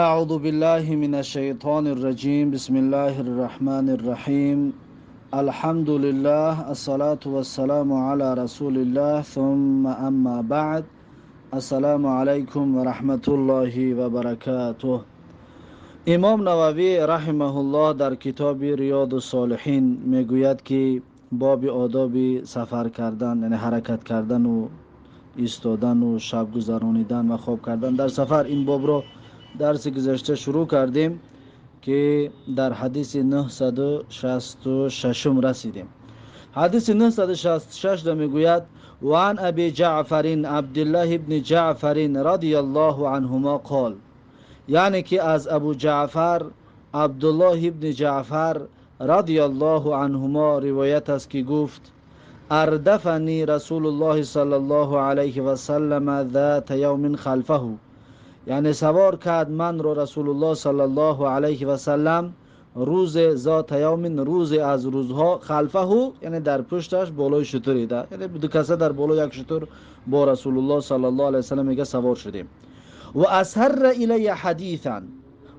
أعوذ بالله من الشيطان الرجيم. بسم الله الرحمن الرحيم. الحمد لله، الصلاة والسلام على رسول الله، ثم أما بعد. السلام عليكم ورحمة الله وبركاته. Имом Нававӣ раҳимаҳуллоҳ дар китоби Риёду Солиҳин мегӯяд, ки боби одоби сафар кардан, яъне ҳаракат кардану истодану шаб гузаронидан ва хоб кардан дар сафар. Ин бобро дарси гузашта шурӯъ кардем, ки дар ҳадиси 966 расидем. Ҳадиси 966 мегӯяд: وعن أبي جعفر عبد الله بن جعفر رضي الله عنهما قال، яъне ки аз Абу Ҷаъфар Абдуллоҳ ибни Ҷаъфар радиаллоҳу анҳумо ривоят аст, ки гуфт: أردفني رسول الله صلى الله عليه وسلم ذات يوم خلفه، яъне савор кард манро Расулуллоҳ саллаллоҳу алайҳи васаллам рӯзе، ذات يوم، рӯзе аз рӯзҳо، خلفه، яъне дар пушташ болои шутурида, яъне ду каса дар болои як шутур бо Расулуллоҳ саллаллоҳу алайҳи васаллам мега савор шудем. وأسر إلي حديثا،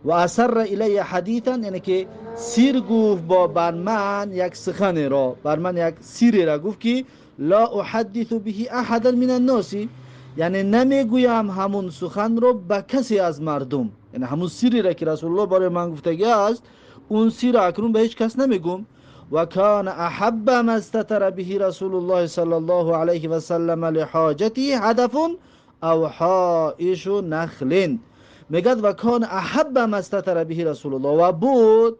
وأسر إلي حديثا، яъне ки сир гуфт бо бар ман як суханеро, бар ман як сиреро гуфт, ки لا أحدث به أحدا من الناس، яъне намегӯям ҳамун суханро ба касе аз мардум. Яъне ҳамун сиреро, ки Расулуллоҳ барои ман гуфтагӣ аст, он сирро акнун ба ҳеҷ кас намегӯм. وكان أحب ما استتر به رسول الله صلى الله عليه وسلم لحاجته هدف أو حائش نخل. мегӯяд: وكان أحب ما استتر به رسول الله، ва буд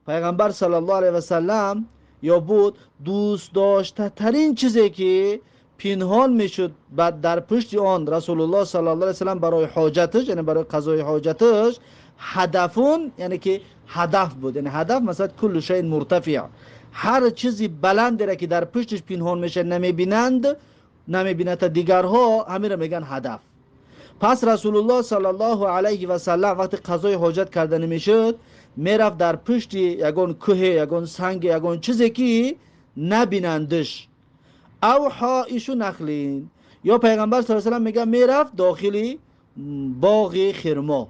пайғамбар саллаллоҳу алайҳи васаллам ё буд дӯст доштатарин чизе, ки пинҳон мешуд дар пушти он Расулуллоҳ саллаллоҳу алайҳи васаллам барои ҳоҷаташ, яъне барои қазои ҳоҷаташ، هدف، яъне ки ҳадаф буд. Яъне ҳадаф масалан كل شيء مرتفع، ҳар чизи баландеро, ки дар пушташ пинҳон мешавад, намебинанд, намебинад дигарҳо, ҳаминро мегӯянд ҳадаф. Пас Расулуллоҳ саллаллоҳу алайҳи васаллам вақте қазои ҳоҷат карда намешуд, мерафт дар пушти ягон кӯҳе, ягон санге, ягон чизе, ки набинандш. أو حائش نخل، ё пайғамбар с салам мега мерафт дохили боғи хирмо,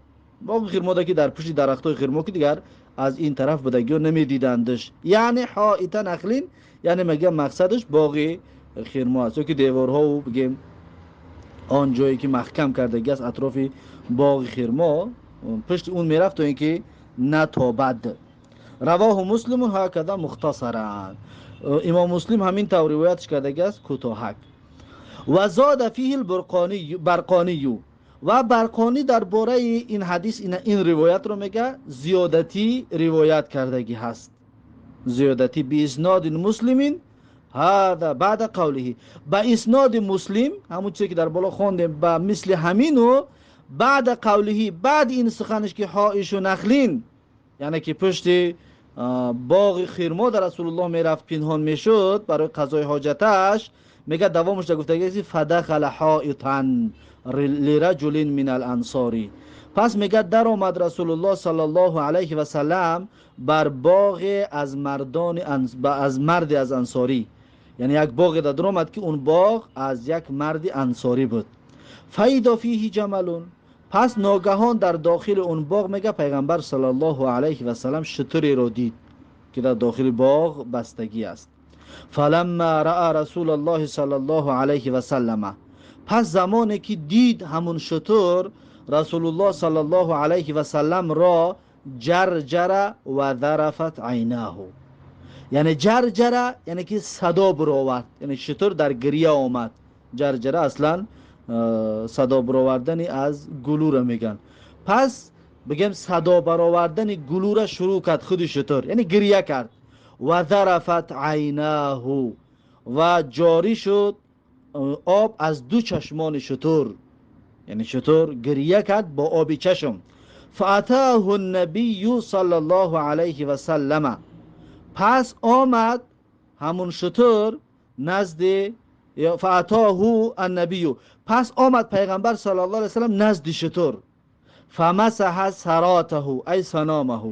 боғи хирмода, ки дар пушти дарахтҳои хирмо, ки дигар аз ин тараф будагиё намедидандш. Яъне حائط نخل، яъне мега мақсадаш боғи хирмо аст ё ки деворҳову бигем он ҷое, ки маҳкам кардагӣ аст атрофи боғи хирмо, пушти он мерафт, то ин ки натобад. رواه مسلم هكذا مختصرا. Имом Муслим ҳамин тавр ривоятш кардагӣ аст кӯтоҳак. وزاد فيه البرقاني، ва Барқонӣ дар бораи ин ҳадис ин ривоятро мега зиёдатӣ ривоят кардагӣ ҳаст, зиёдатӣ. بإسناد مسلم هذا بعد قوله، ба исноди Муслим, ҳамун чизе, ки дар боло хондем, ба мисли ҳамину. بعد قوله، баъди ин суханаш, ки حائش نخل، яъне ки пушти боғи хирмо дар Расулуллоҳ мерафт, пинҳон мешуд барои қазои ҳоҷаташ. Мега давомаш да гуфтаги: فدخل حائطا لرجل من الأنصار. Пас мега даромад Расулуллоҳ саллаллоҳу алайҳи васаллам бар боғе аз мардони, аз марде аз ансорӣ, яъне як боғе да даромад, ки он боғ аз як марди ансорӣ буд. فإذا فيه جمل، пас ногаҳон дар дохили он боғ, мега, пайғамбар саллаллоҳу алайҳи васаллам шутуреро дид, ки дар дохили боғ бастагӣ аст. فلما رأى رسول الله صلى الله عليه وسلم، пас замоне ки дид ҳамун шутур Расулуллоҳ саллаллоҳу алайҳи васалламро، جرجر وذرفت عيناه، яъне جرجر, яъне ки садо буровард, яъне шутур дар гирья омад. جرجر аслан садо баровардани аз гулӯра мегӯянд. Пас бигем садо баровардани гулӯра шурӯъ кард худи шутур, яъне гирья кард. وذرفت عيناه، ва ҷорӣ шуд об аз ду чашмони шутур, яъне шутур гирья кард бо оби чашм. فأتاه النبي صلى الله عليه وسلم، пас омад ҳамун шутур назди، فأتاه النبي، пас омад пайғамбар саллаллоҳу алайҳи васаллам назди шутур. فمسح سراته أي سنامه،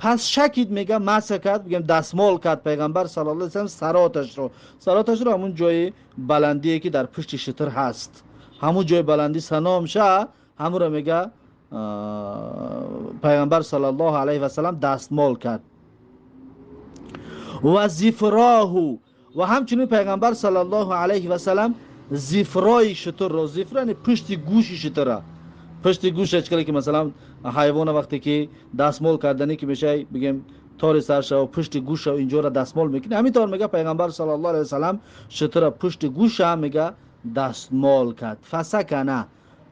пас шакид, мега масҳ кард, бигем дастмол кард пайғамбар саллаллоҳу алайҳи васаллам сароташро. Сароташро ҳамун ҷои баландие, ки дар пушти шутур ҳаст, ҳамун ҷои баландӣ саномша, ҳамуро мега. پیغمبر صلی الله علیه و سلم دستمال کرد. و زفراه، و همچنین پیغمبر صلی الله علیه و سلم زفرای شتر را، زفرا یعنی پشت گوش شتر، پشت گوش چکلی که مثلا حیوان وقتی که دستمال کردنی که میشه بگیم تار سرش و پشت گوش اینجا را دستمال میکنه، همینطور میگه پیغمبر صلی الله علیه و سلم شتر پشت گوش هم میگه دستمال کرد. فسکنه،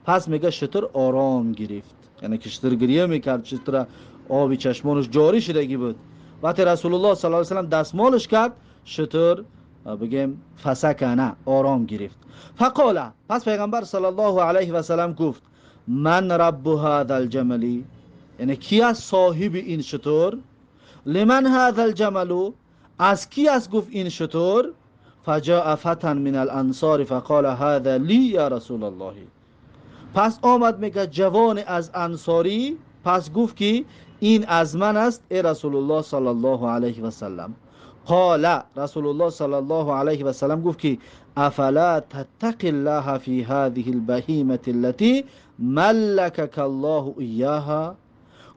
پس میگه شتر آرام گرفت، یعنی که شتر گریه میکرد، شتر آبی چشمانش جاری شدگی بود. وقتی رسول الله صلی الله علیه و سلم دستمالش کرد، شتر بگیم فسکنه آرام گرفت. فقال، پس پیغمبر صلی الله علیه و سلم گفت من رب هذا الجمل، یعنی کی از صاحب این شتر؟ لمن هذا الجمل، از کی است گفت این شتر؟ فجاء فتى من الانصار فقال هذا لی یا رسول الله. پس آمد میگه جوان از انصاری، پس گفت که این از من است ای رسول الله صلی الله علیه و سلم. قال، رسول الله صلی الله علیه و سلم گفت که افلا تتقی الله فی هذه البهیمة التي ملکک الله ایاها.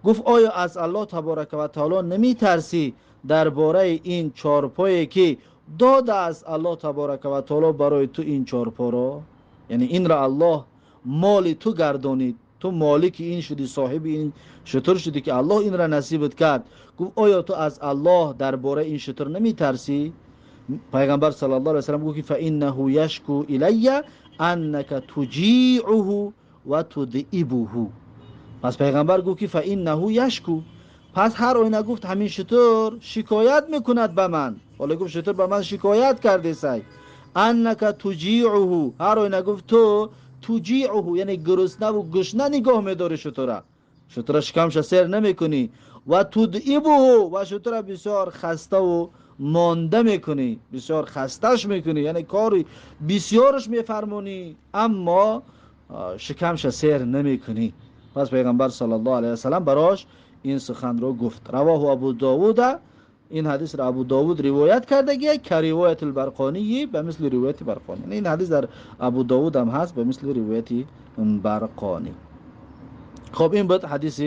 گفت آیا از الله تبارک و تعالی نمی ترسی درباره این چارپایی که داده از الله تبارک و تعالی برای تو این چارپا را؟ یعنی این را الله مال تو گردانید، تو مالک این شدی، صاحب این شتر شدی که الله این را نصیبت کرد. گفت آیا تو از الله درباره این شتر نمی ترسی؟ پیغمبر صلی الله علیه و سلم گفت که فانه یشکو الی انک تجیعه و تدئبه. پس پیغمبر گفت که فانه یشکو، پس هر آینه گفت همین شتر شکایت میکند به من. حالا گفت شتر به من شکایت کرده سای انک تجیعه، هر آینه گفت تو تجیعه یعنی گرسنه و گشنه نگاه میداری شتره، شتره شکمش سیر نمیکنی، و تدئبه و شتره بسیار خسته و مانده میکنی، بسیار خستش میکنی، یعنی کاری بسیارش میفرمونی اما شکمش سیر نمیکنی. پس پیغمبر صلی الله علیه و سلم براش این سخن رو گفت. رواه ابو داوود، این حدیث را ابو داوود روایت کرده که روایت البرقانی به مثل روایت برقانی، یعنی این حدیث در ابو داوود هم هست به مثل روایت برقانی. خب این بود حدیث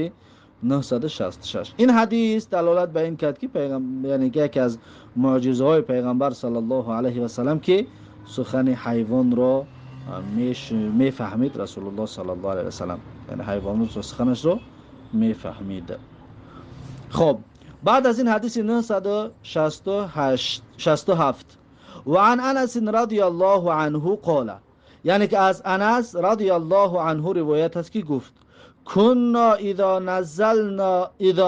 966. این حدیث دلالت به این کرد که پیغمبر، یعنی یکی از معجزه های پیغمبر صلی الله علیه و سلم که سخن حیوان را میفهمید رسول الله صلی الله علیه و سلم، یعنی حیوان را سخنش رو میفهمید. خب بعد از این حدیث 968 67 و عن انس رضی الله عنه قال، یعنی که از انس رضی الله عنه روایت است که گفت كنا اذا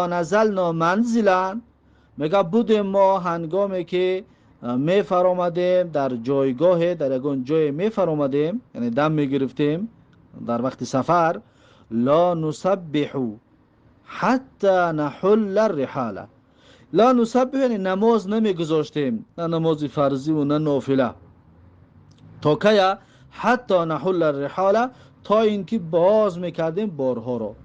نزلنا منزلا، میگه بودیم ما هنگامی که می فرامدیم در جایگاه، در یگان جای می فرامدیم، یعنی دم می گرفتیم در وقت سفر، لا نسبح حتی نحل الرحال. لا نسبح یعنی نماز نمی گذاشتیم، نه نماز فرضی و نه نافله، تا که حتی نحل الرحال، تا اینکه باز میکردیم بارها رو.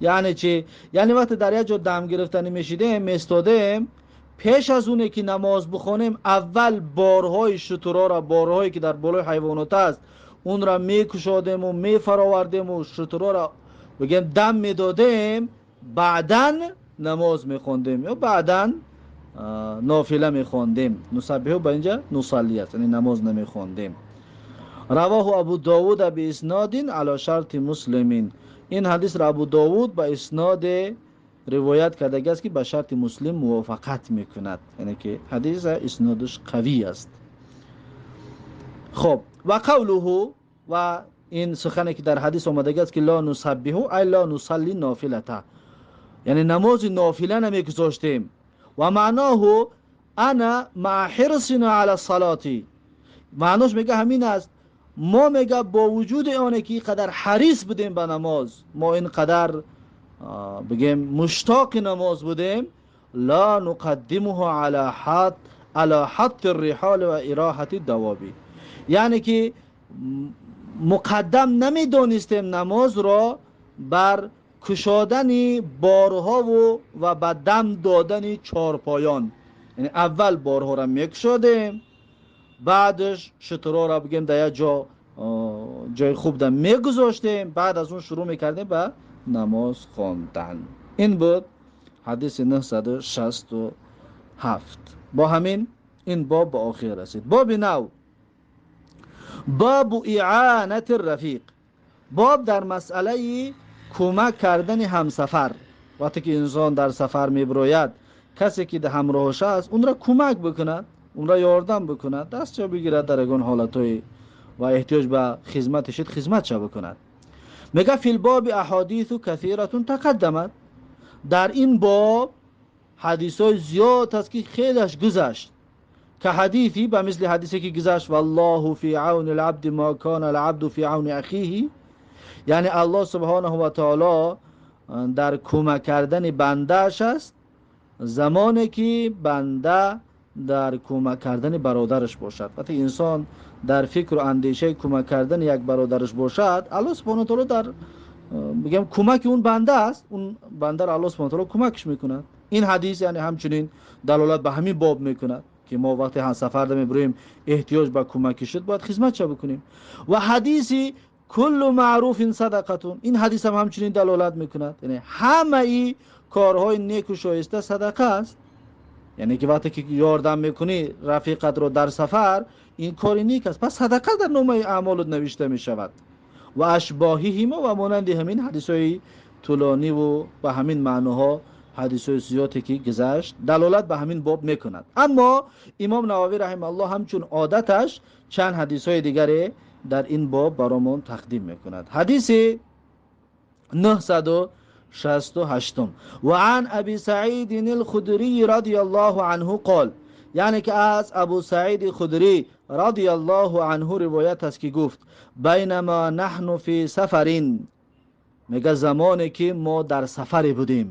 یعنی چی؟ یعنی وقتی در یک جا دم گرفتنی میشیدیم، میستادیم، پیش از اونه که نماز بخونیم اول بارهای شترها را، بارهایی که در بالای حیوانات است، اون را میکشادیم و میفراوردیم و شترها را بگیم دم میدادیم، بعداً نماز میخوندیم یا بعداً نافله میخوندیم. نسبحو به اینجا نصلی است، یعنی نماز نمیخوندیم. رواه ابو داود به اسناد علی شرط مسلمین. این حدیث را ابو داود به اسناد روایت کرده است که به شرط مسلم موافقت میکند، یعنی که حدیث اسنادش قوی است. خب و قوله، و این سخنی که در حدیث آمده است که لا نسبح ای لا نصلی نافلته، یعنی نماز نافله نمیگذاشتیم. و معناه انا مع حرصنا علی الصلاه، معناش میگه همین است، ما میگه با وجود آنه که اینقدر حریص بودیم به نماز، ما اینقدر بگیم مشتاق نماز بودیم، لا نقدمه على حط الرحال و اراحه الدواب، یعنی که مقدم نمیدانستیم نماز را بر کشادن بارها و به دم دادن چارپایان، یعنی اول بارها را میکشادیم، بعدش شترها را بگیم در یک جای خوب دم میگذاشتیم، بعد از اون شروع میکردیم به намоз хондан. Ин буд ҳадиси 967. Бо ҳамин ин боб ба охир расид. Боби нав: бобу иъонати рафиқ, боб дар масъалаи кӯмак кардани ҳамсафар. Вақте ки инсон дар сафар мебирояд, касе ки ҳамроҳаш аст, онро кӯмак бикунад, онро ёрдам бикунад, дастча бигирад, дар ягон ҳолатҳое ва эҳтиёҷ ба хизмати шид, хизматша бикунад. Мега: في الباب أحاديث كثيرة تقدمت. Дар ин боб ҳадисҳои зиёд аст, ки хелаш гузашт. كحديث, ба мисли ҳадисе ки гузашт: والله في عون العبد ما كان العبد في عون أخيه. Яъне Аллоҳ سبحانه وتعالى дар кӯмак кардани бандааш аст, замоне ки банда дар кӯмак кардани бародараш бошад. Вақте инсон дар фикру андешаи кӯмак кардани як бародараш бошад, Аллоҳ سبحانه تعالی дар, бигем, кӯмаки он банда аст, он бандаро Аллоҳ سبحانه تعالی кӯмакш мекунад. Ин ҳадис, яъне, ҳамчунин далолат ба ҳамин боб мекунад, ки мо вақте сафар мебироем, эҳтиёҷ ба кӯмаки шуд, бояд хизматша бикунем. Ва ҳадиси كل معروف صدقة, ин ҳадис ҳам ҳамчунин далолат мекунад, яъне ҳамаи корҳои неку шоиста садақа аст. Яъне ки вақте ки ёрдам мекунӣ рафиқатро дар сафар, ин кори нек аст, пас садақа дар номаи аъмолут навишта мешавад. وأشباههما, ва монанди ҳамин ҳадисҳои тӯлониву ба ҳамин маъноҳо, ҳадисҳои зиёде ки гузашт, далолат ба ҳамин боб мекунад. Аммо имом Нававӣ رحمه الله ҳамчун одаташ чанд ҳадисҳои дигаре дар ин боб баромон тақдим мекунад. Ҳадиси 968: وعن أبي سعيد الخدري رضي الله عنه قال. Яъне ки аз Абу Саиди Худрӣ رضي الله عنه ривоят аст, ки гуфт: بينما نحن في سفر, мега, замоне ки мо дар сафаре будем,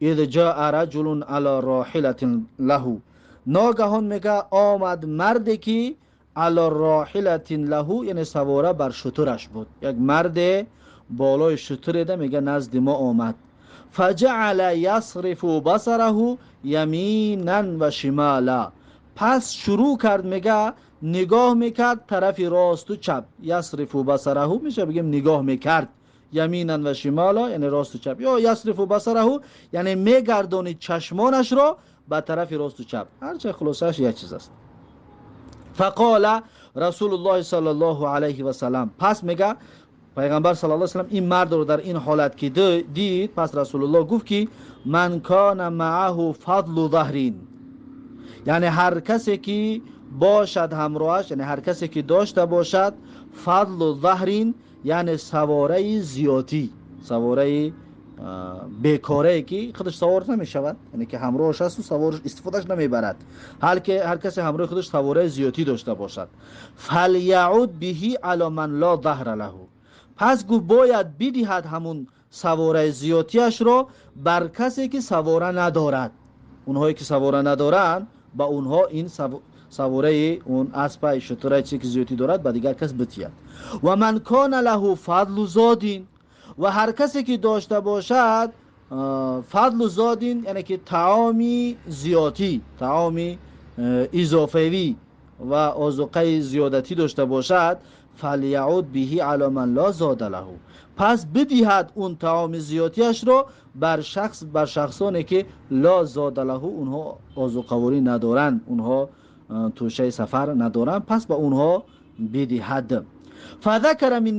إذ جاء رجل على راحلة له, ногаҳон, мега, омад марде ки على راحلة له, яъне савора бар шутураш буд. Як марде болои шутуреда, мега, назди мо омад. فجعل يصرف بصره يمينا وشمالا. Пас шурӯъ кард, мега, нигоҳ мекард тарафи росту чап. يصرف بصره меша, бигем, нигоҳ мекард, يمينا وشمالا, яъне росту чап, ё يصرف بصره, яъне мегардонид чашмонашро ба тарафи росту чап. Ҳарча, хулосааш як чиз аст. فقال رسول الله صلى الله عليه وسلم. Пас, мега, пайғамбар صلى الله وسلم ин мардро дар ин ҳолат ки дид, пас Расулуллоҳ гуфт, ки من كان معه فضل ظهر, яъне ҳар касе ки бошад ҳамроҳаш, яъне ҳар касе ки дошта бошад فضل ظهر, яъне савораи зиёдӣ, савораи бекорае ки худаш савор намешавад, яъне ки ҳамроҳаш асту савор истифодаш намебарад, ҳар касе ҳамроҳи худаш савораи зиёдӣ дошта бошад, فليعد به على من لا ظهر له. Пас, гуфт, бояд бидиҳад ҳамун савораи зиёдтиашро бар касе ки савора надорад. Онҳое ки савора надоранд, ба онҳо ин савораи, он аспа, шутура, чизе ки зиёдтӣ дорад, ба дигар кас битиҳад. ومن كان له فضل زاد, ва ҳар касе ки дошта бошад فضل زاد, яъне ки таоми зиёдтӣ, таоми изофавӣ ва озуқаи зиёдатӣ дошта бошад, فليعد به على من لا زاد له. Пас бидиҳад он таоми зиёдтиашро бар шахсоне ки لا زاد له, онҳо озуқаворӣ надоранд, онҳо тӯшаи сафар надоранд, пас ба онҳо бидиҳад. فذكر من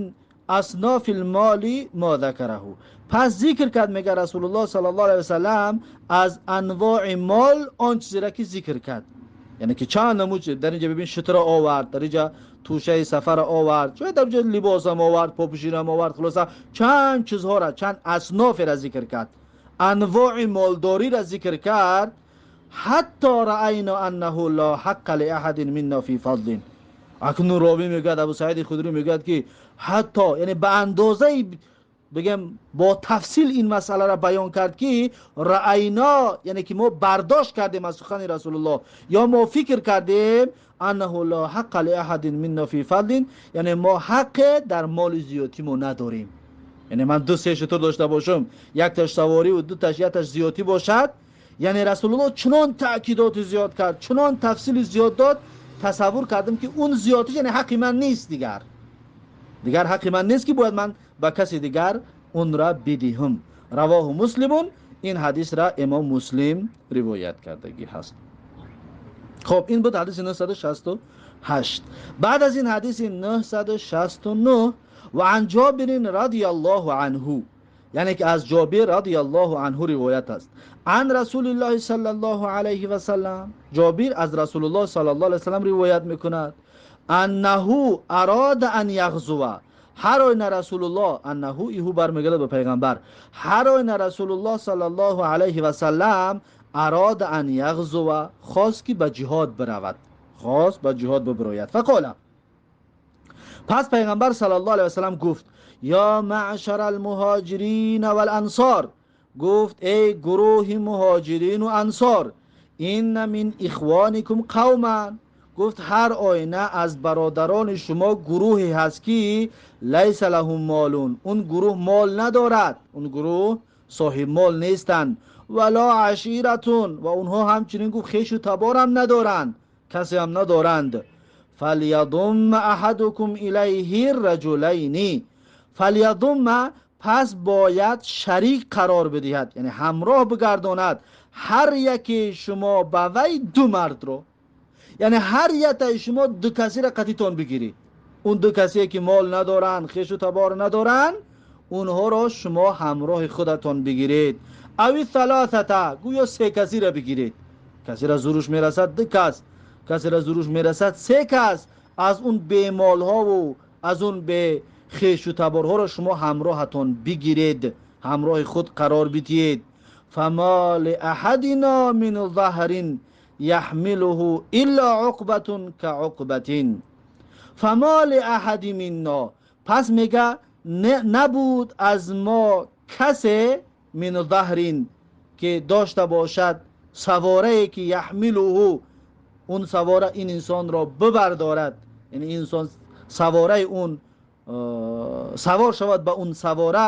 أصناف المال ما ذكره. Пас зикр кард, мега, Расулуллоҳ صلى الله عليه وسلم аз анвои мол он чизеро ки зикр кард, яъне ки чанд намуд дар инҷа бибин: шутра овард, дар инҷа тӯшаи сафара овард, шояд дар инҷа либосам овард, попӯшинам овард. Хулоса, чанд чизҳоро, чанд асноферо зикр кард, анвои молдориро зикр кард. حتى رأينا أنه لا حق لأحد منا في فضل. Акнун ровӣ мегӯяд, Абу Саиди Худрӣ мегӯяд, ки ҳатто, яъне ба андозаи, бигем, бо тафсил ин масъаларо баён кард, ки رأينا, яъне ки мо бардошт кардем аз сухани Расулуллоҳ ё мо фикр кардем, أنه لا حق لأحد منا في فضل, яъне мо ҳаққе дар моли зиёдтӣ мо надорем. Яъне ман ду се шутур дошта бошам, якташ савориву дуташ, якташ зиёдтӣ бошад, яъне Расулуллоҳ чунон таъкидоти зиёд кард, чунон тафсили зиёд дод, тасаввур кардам, ки он зиёдтиш, яъне ҳаққи ман нест, дигар ҳаққи ман нест, ки бояд ман ба каси дигар онра бидиҳам. Равоҳу Муслимун. Ин ҳадисра имом Муслим ривоят кардагӣ ҳаст. Хоб, ин буд ҳадиси 968. Баъд аз ин ҳадиси 969: ва ан Ҷобирин радиаллоҳу анҳу, яъне ки аз Ҷобир радиаллоҳу анҳу ривоят аст, ан Расулиллоҳи саллаллоҳу алайҳи васаллам, Ҷобир аз Расулуллоҳ саллаллоҳу алайҳи васаллам ривоят мекунад, аннаҳу арода ан яғзува, ҳар оина Расулуллоҳ, аннаҳу иҳу бармегардад ба пайғамбар, ҳар оина Расулуллоҳ саллаллоҳу алайҳи васаллам арода ан яғзува, хост ки ба ҷиҳод биравад, хост ба ҷиҳод бибирояд. Фақола, пас пайғамбар саллаллоҳу алайҳи васаллам гуфт: ё маъшара алмуҳоҷирина валансор, гуфт: эй гурӯҳи муҳоҷирину ансор, инна мин ихвоникум қавман, гуфт: ҳар оина аз бародарони шумо гурӯҳе ҳаст ки лайса лаҳум молун, он гурӯҳ мол надорад, он гурӯҳ соҳиб мол нестанд, вало аширатун, ва онҳо ҳамчунин, гуфт, хешу таборам надоранд, касе ҳам надоранд. Фалядумма аҳадукум илайҳи раҷулайни, фалядумма, пас бояд шарик қарор бидиҳад, яъне ҳамроҳ бигардонад ҳар яке шумо ба вай ду мардро, яъне ҳар яктаи шумо ду касиро қатитон бигиред. Он ду касе ки мол надоранд, хешу табор надоранд, онҳоро шумо ҳамроҳи худатон бигиред. Ави саласата, гӯё се касиро бигиред. Касеро зуруш мерасад ду кас, касеро зуруш мерасад се кас. Аз он бемолҳову аз он бе хешу таборҳоро шумо ҳамроҳатон бигиред, ҳамроҳи худ қарор бидиҳед. Фама лиаҳадина мин заҳрин яҳмилуҳу илла уқбатун ка уқбатин. Фама лиаҳади минно, пас мега, набуд аз мо касе, мин заҳрин, ки дошта бошад саворае ки яҳмилуҳу, он савора ин инсонро бибардорад, яъне инсон савораи он савор шавад ба он савора,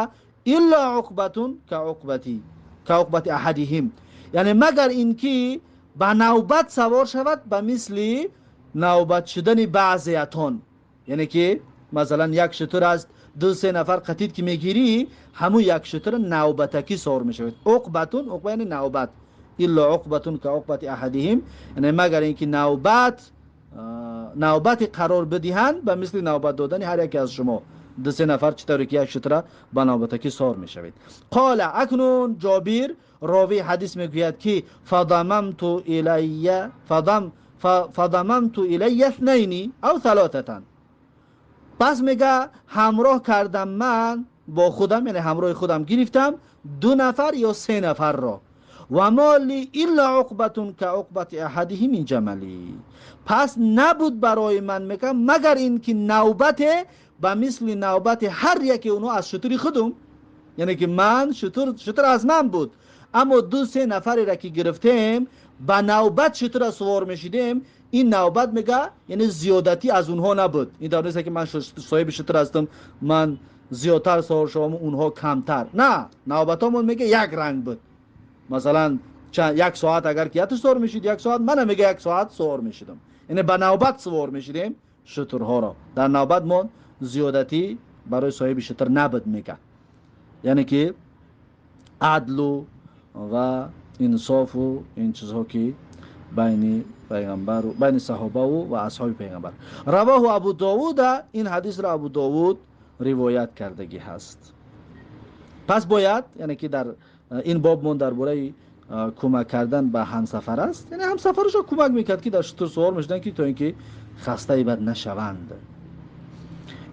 илла уқбатун ка уқбати, ка уқбати аҳадиҳим, яъне магар ин ки ба навбат савор шавад, ба мисли навбат шудани баъзеятон. Яъне ки масалан як шутур аст, ду се нафар қатид ки мегирӣ, ҳамун як шутур навбатакӣ савор мешавад. Уқбатун, уқба яъне навбат, илла уқбатун ка уқбати аҳадиҳим, яъне магар ин ки навбат, навбати қарор бидиҳанд ба мисли навбат додани ҳар яке аз шумо, ду се нафар чӣ тавре ки як шутра ба навбатакӣ савор мешавед. Қола, акнун Ҷобир ровии ҳадис мегӯяд ки фадамамту илайя, фадамамту илайя итhnайни ав салотатан, пас мега, ҳамроҳ кардам ман бо худам, яъне ҳамроҳи худам гирифтам ду нафар ё се нафарро. Ва мо ли илла уқбатун ка уқбати аҳадиҳим мин ҷамали, пас набуд барои ман, мегам, магар ин ки навбате ба мисли навбати ҳар яке онҳо аз шутури худум, яъне ки ман шутур аз ман буд, аммо ду се нафареро ки гирифтем, ба навбат шутура сувор мешидем. Ин навбат, мега, яъне зиёдатӣ аз онҳо набуд. Ин дар нест ки ман соҳиби шутур ҳастам, ман зиёдтар савор шавам, онҳо камтар. На, навбатомон, мега, як ранг буд. Масалан, як соат агар ки яту сувор мешид як соат, мана, мега, як соат сувор мешидам, яъне ба навбат сувор мешидем шутурҳоро. Дар навбат мо зиёдатӣ барои соҳиби шутур набуд, мега. Яъне ки адлу ва инсофу ин чизҳо ки байни пайғамбару байни саҳобаву ва асҳоби пайғамбар. Равоҳу Абу Довуда, ин ҳадисро Абу Довуд ривоят кардагӣ ҳаст. Пас бояд, яъне ки дар ин боб мон дар бораи кӯмак кардан ба ҳамсафар аст, яъне ҳамсафарашо кӯмак мекард ки дар шутур сувор мешуданд, ки то ин ки хастаи бад нашаванд.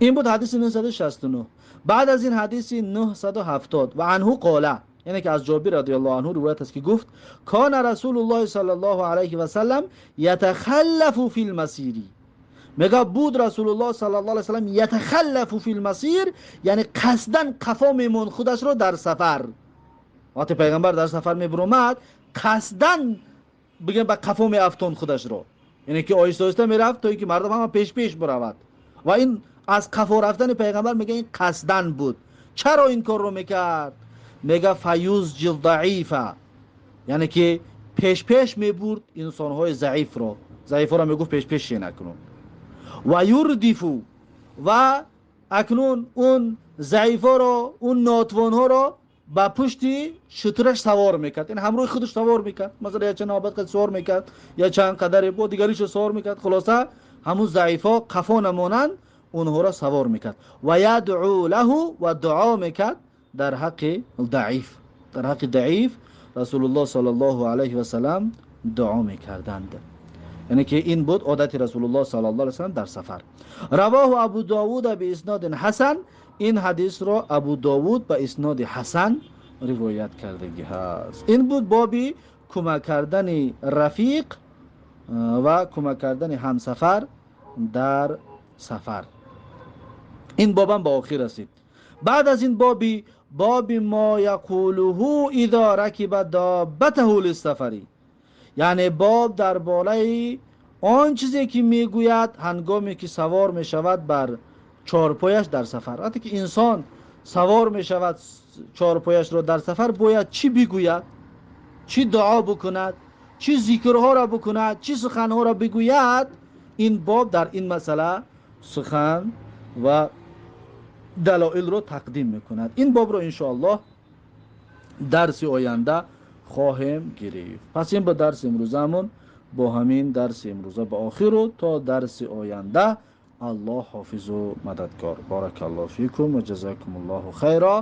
Ин буд ҳадиси 969. Баъд аз ин ҳадиси 970: ва анҳу қола, яъне ки аз Ҷобир радиаллоҳу анҳу ривоят аст ки гуфт: кона Расулуллоҳи саллаллоҳу алайҳи васаллам ятахаллафу фил масири, мега, буд Расулуллоҳ саллаллоҳу алайҳи васаллам ятахаллафу фил масир, яъне қасдан қафо мемонд худашро дар сафар. Вақте пайғамбар дар сафар мебуромад, қасдан, бигем, ба қафо меафтонд худашро, яъне ки оҳиста оҳиста мерафт, то ин ки мардум ҳама пеш пеш биравад. Ва ин аз қафо рафтани пайғамбар, мега, ин қасдан буд. Чаро ин корро мекард? Мега: фаюзҷи заифа, яъне ки пешпеш мебурд инсонҳои заифро, заифҳоро мегуфт пешпеш накунун. Ва юрдифу, ва Акнун он заифоро, он нотвонҳоро ба пушти шутураш савор мекард, ин ҳамроҳи худаш савор мекард. Масалан, я чанд навбат қад савор мекард, я чанд қадаре бо дигаришо савор мекард. Хулоса, ҳамун заифо қафо намонанд, онҳоро савор мекард. Ва ядъу лаҳу, ва дуо мекард дар ҳаққи даиф. Дар ҳаққи даиф Расулуллоҳ саллаллоҳу алайҳи васалам дуо мекарданд. Яъне ки ин буд одати Расулуллоҳ саллаллоҳу алайҳи васалам дар сафар. Равоҳу Абу Довуда бииснодин ҳасан. Ин ҳадисро Абу Довуд ба исноди ҳасан ривоят кардагӣ ҳаст. Ин буд боби кӯмак кардани рафиқ ва кӯмак кардани ҳамсафар дар сафар. Ин бобам ба охир расид. Баъд аз ин боби мо яқулуҳу изо ракиба доббатаҳу лиссафари, яъне боб дар бораи он чизе ки мегӯяд, ҳангоме ки савор мешавад бар чорпояш дар сафар. Вақте ки инсон савор мешавад чорпояшро дар сафар, бояд чӣ бигӯяд, чӣ дуо бикунад, чӣ зикрҳоро бикунад, чӣ суханҳоро бигӯяд. Ин боб дар ин масъала сухан ва далоилро тақдим мекунад. Ин бобро иншоаллоҳ дарси оянда хоҳем гирифт. Пас ин ба дарси имрӯзамон, бо ҳамин дарси имрӯза ба охиру то дарси оянда Аллоҳ ҳофизу мададгор. Баракаллоҳу фикум ва ҷазакумуллоҳу хайро.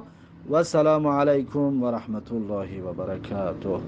Вассалому алайкум ва раҳматуллоҳи ва баракатуҳ.